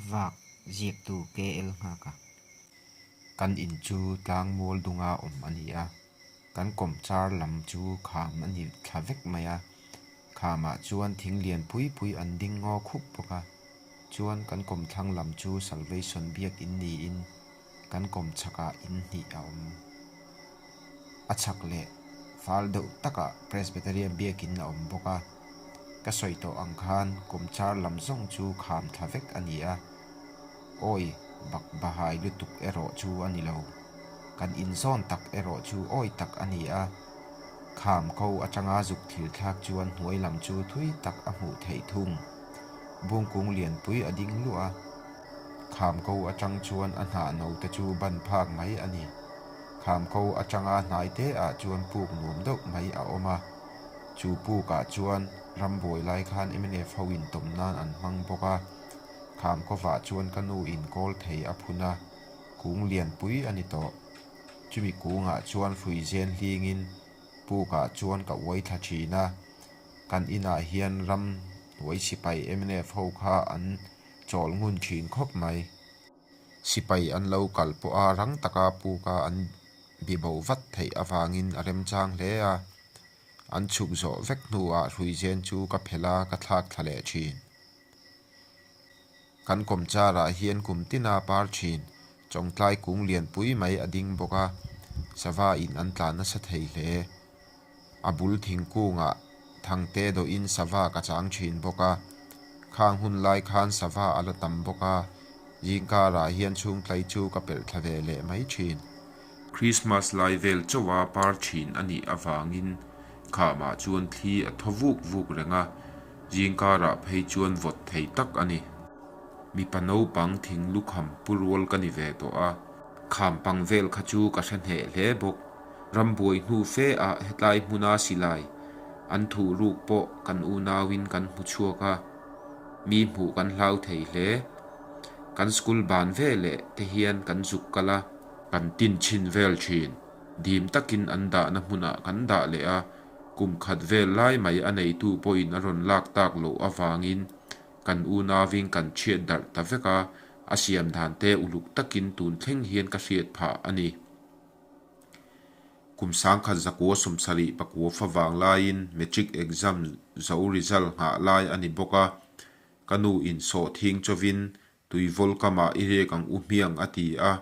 Vak ziaktu KL Nghaka. Kan in chu tlang mual dunga awm a ni a, kan kawmchar lam chu kham a ni thla vek mai a, khamah chuan thing lian pui pui an ding ngaw khup bawk a, chuan kan kawmthlang lam chu Salvation biakin niin kan kawm chhakah in hnih a awm. A chhak leh fal deuh takah Presbyterian biakin a awm bawk a, ka sawi tawh ang khan kawmchar lam zawng chu kham thla vek a ni a, awi bak bahai lutuk erawh chu a ni lo. Kan inzawn tak erawh chu awi tak a ni a, kham ko atanga zuk thil thlak chuan hnuai lam chu thui tak a hmuh theih thung. Bungkung lianpui a ding luah a. Kham ko atang chuan a hnah no te chu ban phak mai a ni. Kham ko atanga hnai te ah chuan puk nuam deuh mai a awm a. Chu puk ah chuan rambuai lai khan mnf ho in tawm nan an hmang bawk a. Kham kovah chuan ka nu in kawl thei a phun a, kung lianpui a ni tawh. Chumi kungah chuan hrui zen hling in puk ah chuan ka uai thla thin a. Kan inah hian ram hnuai sipai mnf ho kha an chawl ngun thin khawp mai. Sipai an lo kal pawh a rang taka puka an bibo vat theih avangin a remchang hle a, an chhuk zawh vek hnuah hruizen chu ka phelh a, ka thlak thla leh thin. Kan kawmcharah hian kum tina par thin Chawngtlai kung lianpui mai a ding bawk a, sava in an tlan nasa thei hle. A bul thingkungah thangte dawhin sava ka chang thin bawk a, khang hun lai khan sava a la tam bawk a, zingkarah hian chhungtlai chu ka pelh thla ve leh mai thin. Krismas lai vel chauha par thin a nih avangin khamah chuan thli a thaw vuk vuk reng a, zingkarah phei chuan vawt thei tak a ni. Mipa naupang thing lukham pu rual ka ni ve tawh a, kham pang vel kha chu ka hre hneh hle bawk. Rambuai hnu fe ah hetlai hmuna silai an thuh ruk pawh kan unauin kan hmu chhuak a, mi hmuh kan hlau thei hle. Kan school ban ve leh te hian kan zuk kal a, kan tin chhin vel thin. Dim takin an dahna hmunah kan dah leh a, kum khat vel lai mai a neitu pawhin a rawn lak tak loh avangin kan unauin kan chhiat darh ta vek a, a siam dan te uluk takin tun thleng hian ka hriat phah a ni. Kum sangkhat zakua sawmsarih pakua fa vang laiin matric exam zo result nghah lai a ni bawk a, ka nu in sawhthing chawin tuivawl kamah i riak ang u hmiang a ti a,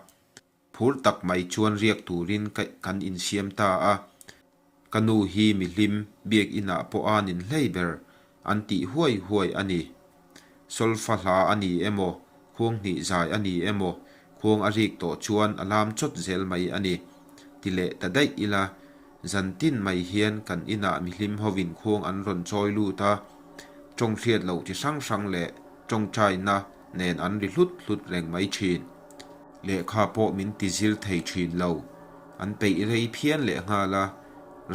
phur tak mai chuan riak turin ka kan insiam ta a, ka nu hi mihlim biakinah pawh a nin hlei ber an tih huai huai a ni. Solfa hla a ni emaw, khuang hnih zai a ni emaw, khuang a rik tawh chuan a lam chawt zel mai a ni. Ti leh ta daih ila, zan tin mai hian kan inah mihlim hovin khuang an rawn chawi lut a, tawng hriat loh chi hrang hrang leh tawngtaina nen an ri hlut hlut reng mai thin. Lehkha pawh min ti zir thei thin lo. An peih rei phian lehnghal a,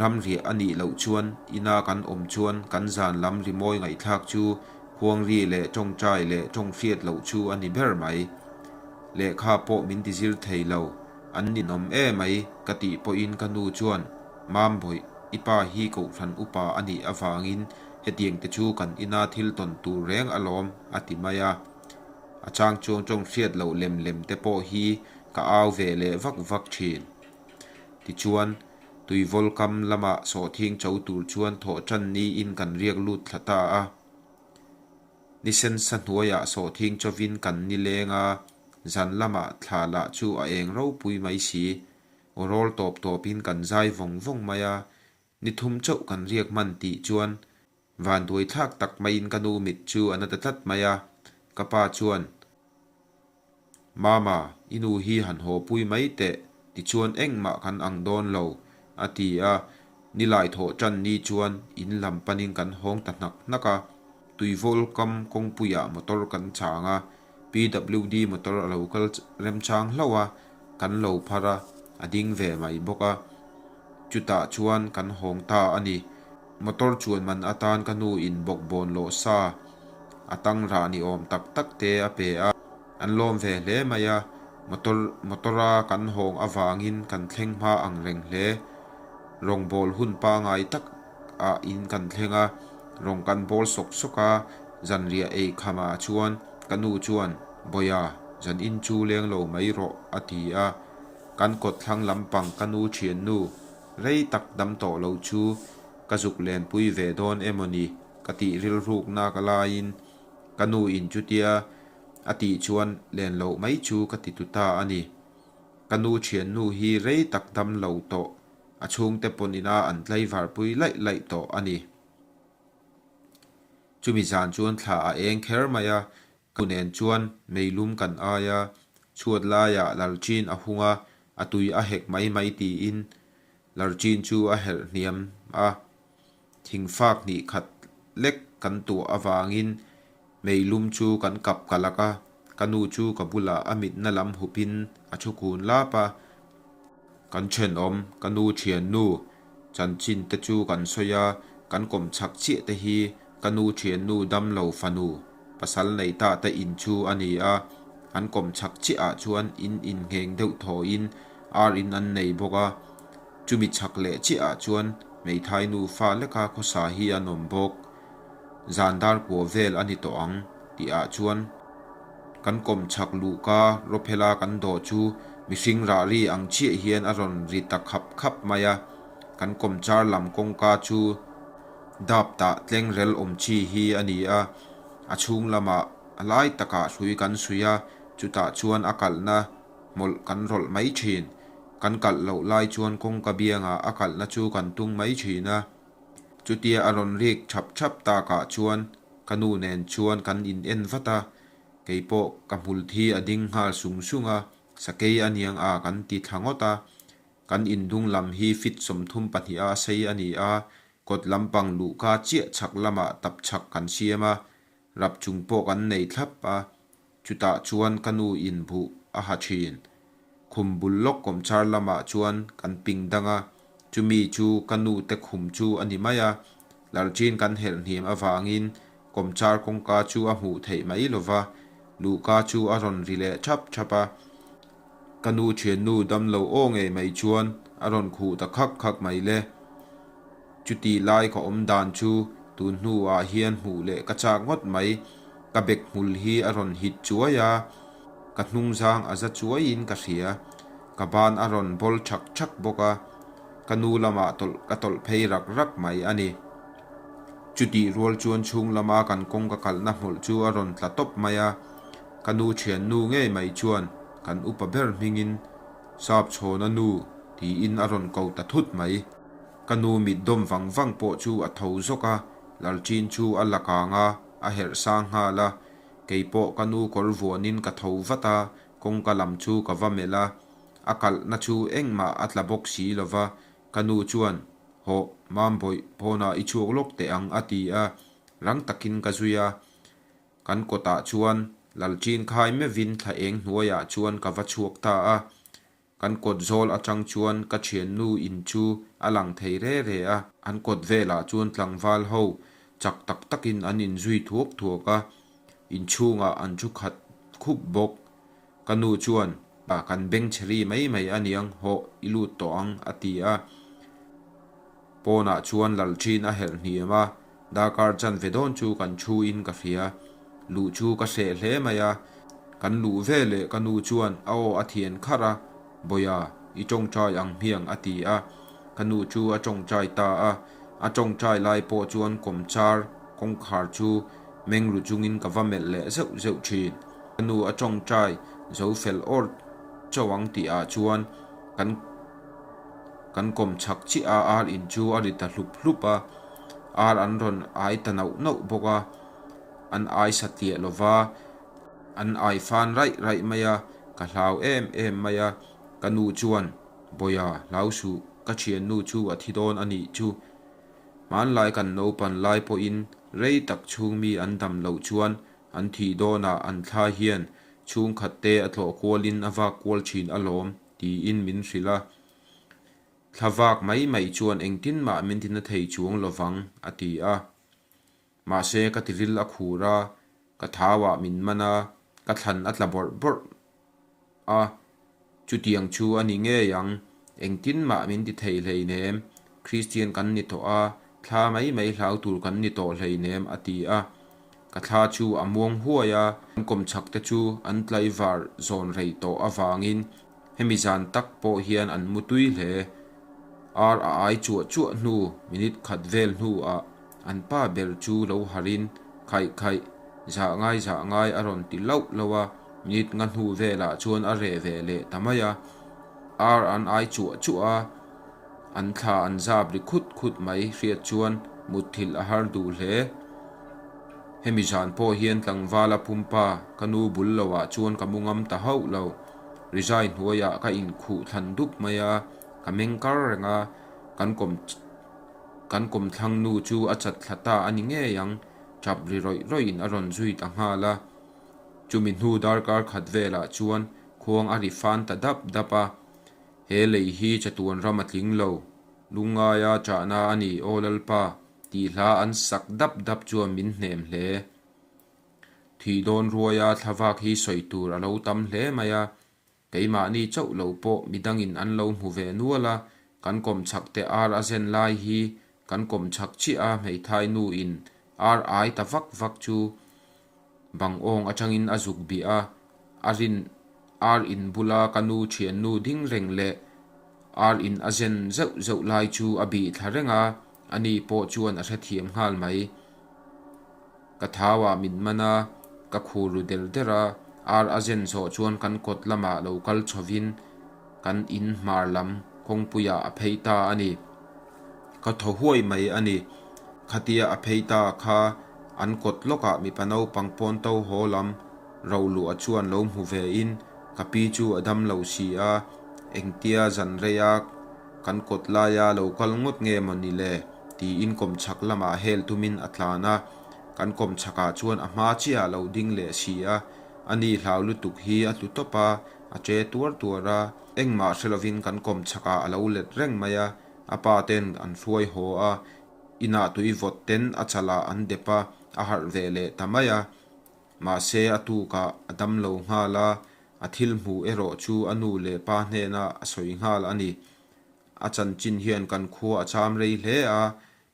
Ramriah a nih loh chuan ina kan awm chuan kan zan lam rimawi ngaihthlak chu khuangri leh tawngtai leh tawng hriat loh chu a ni ber mai. Lehkha pawh min ti zir thei lo, an ninawm e mai ka tih pawhin ka nu chuan, Mambawih, i pa hi kohhran upa a nih avangin hetiang te chu kan ina thil tawn tur reng alawm a ti mai a. A chang chuang tawng hriat loh lem lem te pawh hi ka au ve leh vak vak thin. Tichuan, Tuivawl kam lamah sawhthing cho tur chuan thawh tan niin kan riak lut thla ta a. Ni sensa hnuaiah sawhthing chawin kan ni leng a, zan lamah thla lah chu a eng ropui mai si. Aw rawl tawp tawpin kan zai vawng vawng mai a, ni thum chauh kan riak hman tih chuan vanduai thlak tak maiin ka nu mit chu a na ta tlat mai a, ka pa chuan, Mama, i nu hi han haw pui mai teh, tichuan engmah kan ang dawn lo, a ti a. Nilai thawh tan ni chuan in lam panin kan hawng ta hnak hnak a. Tuivawl kam kawngpuiah motor kan chang a, PWD motor a lo kal remchang hlauh a, kan lo phar a, a ding ve mai bawk a. Chutah chuan kan hawng ta a ni. Motor chuan man atan ka nu in bawkbawn lawh sa a tang rah ni awm tak tak te a pe a, an lawm ve hle mai a, motor motor a kan hawng avangin kan thleng hma ang reng hle. Rawngbâwl hun pangai tak ah in kan thleng a, rawng kan bâwl sawk sawk a, zanriah ei khamah chuan ka nu chuan. Bawiha, zanin chu leng lo mai rawh, a ti a. Kan kawt thlang lampang ka nu thiannu rei tak dam tawh lo chu ka zuk lenpui ve dawn emaw ni ka tih rilrukna ka laiin ka nu in chutia a tih chuan len loh mai chu ka ti tu ta a ni. Ka nu thiannu hi rei tak dam lo tawh, a chhungte pawn ina an tlaivarpui laih laih tawh a ni. Chumi zan chuan thla a eng kher mai a, ka nu nen chuan meilum kan ai a, chhuat laiah larchin a hung a, a tui a hek mai mai tiin larchin chu a herh hniam a, thingfak hnih khat lek kan tuah avangin meilum chu kan kap kalak a, ka nu chu ka bulah a mitna lam hupin a thu kun lap a. Kan thenawm, ka nu thiannu chanchin te chu kan sawi a, kan kawm chhak chiah te hi ka nu thiannu damlo fanu pasal nei ta te in chu a ni a, an kawm chhak chiah ah chuan in inngheng deuh thawiin ar in an nei bawk a, chumi chhak leh chiah ah chuan hmeithai nufa leka khawsa hi an awm bawk. Zan dar kua vel a ni tawh ang tih ah chuan kan kawm chhak luhka rawphela kan dawh chu mihring rah ri ang chiah hian a rawn ri ta khap khap mai a, kan kawm char lam kawngka chu dap tah tleng rel awm chi hi a ni a, a chhung lamah a lai takah hrui kan suih a, chutah chuan a kalhna hmawlh kan rawlh mai thin. Kan kalh loh lai chuan kawngka biangah a kalhna chu kan tung mai thin a. Chutia a rawn rik thap thap takah chuan ka nu nen chuan kan in en vat a, kei pawh ka hmul thi a ding nghal sung sung a, sakei a niang a kan ti thla ngawt a. Kan indung lam hi fit 32 a sei a ni a, kawt lampang luhka chiah chhak lamah tap chhak kan siam a, rap chung pawh kan nei thlap a, Chutah chuan ka nu in buh a ha thin. Khum bul lawk kawmchar lamah chuan kan ping dang a, chumi chu ka nu te khum chu a ni mai a. Larchin kan herh hniam avangin kawmchar kawngka chu a hmuh theih mai lo va, luhka chu a rawn ri leh thap thap a. Ka nu thiannu damlo aw ngei mai chuan a rawn khuh ta khak khak mai le. Chuti lai ka awm dan chu tun hnuah hian hmuh leh ka chak ngawt mai. Ka bek hmul hi a rawn hit chuai a, ka hnungzang a za chuaiin ka hria. Ka ban a rawn bawl thak thak bawk a, ka nu lamah tawlh ka tawlh phei rak rak mai a ni. Chutih rual chuan chhung lama kan kawng ka kalhna hmawlh chu a rawn tla tawp mai a, ka nu thiannu ngei mai chuan kan upa ber hmingin Sap chhawna nu tiin a rawn ko ta thut mai. Ka nu mit dawm vang vang pawh chu a tho zawk a, Lalchin chu a la kang a, a herh sang nghal a. Kei pawh ka nu kawr vuanin ka tho vat a, kawngka lam chu ka va melh a. A kalhna chu engmah a tla bawk si lo va, ka nu chuan, Hawh, Mambawih, pawnah i chhuak lawk teh ang, a ti a, rang takin ka zui a. Kan kawtah chuan Lalchin khai meuhin thla eng hnuaiah chuan ka va chhuak ta a. Kan kawt zawl atang chuan ka thiannu in chu a lang thei re re a, an kawt velah chuan tlangval ho chak tak takin an inzui thuak thuak a, inchhungah an thu khat khup bawk. Ka nu chuan, Kan beng chhe ri mai mai a niang, hawh i lut tawh ang, a ti a. Pawnah chuan Lalṭhin a herh hniam a, darkar chanve dawn chu kan thu in ka hria. Luh chu ka hreh hle mai a, kan luh ve leh ka nu chuan a aw a thian kharh a, Bawiha, i tawngtai ang hmiang a ti a, ka nu chu a tawngtai ta a, a tawngtai lai pawh chuan kawmchar kawngkhar chu meng ru chungin ka va melh leh zeuh zeuh thin. Ka nu a tawngtai zo fel awr chauh ang tih ah chuan kan Kan kawm chhak chiah a, ar in chu a ri ta hlup hlup a, ar an rawn ai ta nauh nauh bawk a, an ai satliah lo va, an ai fan raih raih mai a, ka hlau em em mai a, ka nu chuan, Bawiha, hlau suh, ka thiannu chu a thi dawn a nih chu. Hmanlai kan naupan lai pawhin rei tak chhung mi an dam loh chuan an thih dawnah an thla hian chhungkhat te a tlawh kualin a vak kual thin alawm, tiin min hrilh a. Thla vak mai mai chuan engtin mah min tina thei chuang lo vang, a ti a. Mahse ka tiril a khur a, ka thauah min man a, ka thlan a tla bawrh bawrh a. Chutiang chu a ni ngei ang, engtin mah min ti thei hleinem, Kristian kan ni tawh a, thla mai mai hlau tur kan ni tawh hleinem, a ti a. Ka thla chu a muang huai a, kan kawmchhak te chu an tlaivar zawn rei tawh avangin hemi zan tak pawh hian an mu tui hle. Ar a ai chuah chuah hnu minute khat vel hnuah an pa ber chu lo harhin khaih khaih, zah ngai zah ngai a rawn ti lauh lauh a, minute nga hnu velah chuan a reh ve leh ta mai a. Ar an ai chuah chuah a, an thla an zap ri khut khut mai hriat chuan mutthilh a har duh hle. Hemi zan pawh hian tlangvala pumpa ka nu bul loah chuan ka mu ngam ta hauh lo. Rizai hnuaiah ka inkhuh thlan dup mai a, ka meng kar reng a, kan kawm kan kawmthlang nu chu a chat thla ta a ni ngei ang, tap ri rawih rawih in a rawn zui ta nghal a. Chumi hnu darkar khat velah chuan khuang a ri fan ta dap dap a, He lei hi chatuan ram a tling lo, lungngaia chahna a ni aw Lalpa, tih hla an sak dap dap chuan min hnem hle. Thih dawn ruaia thlavak hi sawi tur a lo tam hle mai a, keimahni chauh lo pawh midangin an lo hmu ve nual a, kan kawmchhak te ar a zen lai hi kan kawmchhak chiah a hmeithai nu in ar ai ta vak vak chu bang awng atangin a zuk bih a, a rin ar in bula ka nu thiannu ding reng leh ar in a zen zeuh zeuh lai chu a bih thla reng a, ani pawh chuan a hrethiam nghal mai. Ka thau ah min man a, ka khur ru der der a, ar a zen zawh chuan kan kawt lamah lo kal chhovin kan in hmar lam kawngpuiah a phei ta a ni. Ka thaw huai mai a ni. Khatia a phei ta kha an kawt lawkah mipa naupang pawn to haw lam Roluah chuan lo hmu ve in ka pi chu a dam lo si a, engtia zan reia kan kawt laia lo kal ngawt nge maw ni le? Tiin kawmchhak lamah hel tumin a tlan a, kan kawmchhakah chuan a hma chiah a lo ding leh si a, ani hlau lutuk hi a tlu tawp a, a che tuar tuar a, engmah hre lovin kan kawmchhakah a lo let reng mai a, a pa ten an hruai haw a, inah tui vawt ten a chalah an dep a, a harh ve leh ta mai a, mahse a tukah a dam lo nghal a, a thil hmuh erawh chu a nu leh pa hnenah a sawi nghal a ni. A chanchin hian kan khua a cham rei hle a,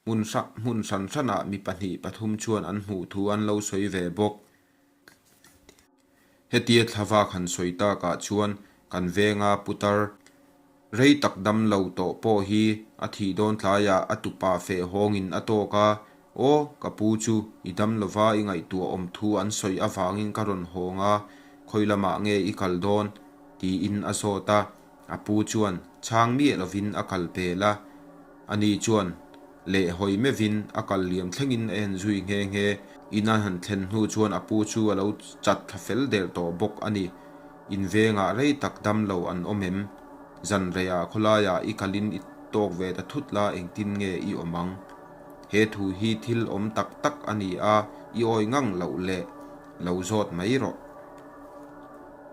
hmun hmun hran hranah mi pahnih pathum chuan an hmuh thu an lo sawi ve bawk. Hetia thlavak han sawi takah chuan kan venga putar rei tak dam lo tawh pawh hi a thih dawn tlaiah a tupa feh hawngin a tawk a, Aw, ka pu chu i dam lova i ngaihtuah awm thu an sawi avangin ka rawn hawng a, khawi lamah nge i kal dawn? tiin a zawt a. A pu chuan chhang miah lovin a kal pel a, ani chuan leh hawi meuhin a kal liam thlengin a en zui nghe nghe. In a han thlen hnu chuan a pu chu a lo chat thla fel der tawh bawk a ni. In vengah rei tak dam lo an awm em? Zan reiah khawlaiah i kalin i tawk ve ta thut la engtin nge i awm ang? He thu hi thil awm tak tak a ni a, i awi ngang loh leh lo zawt mai rawh.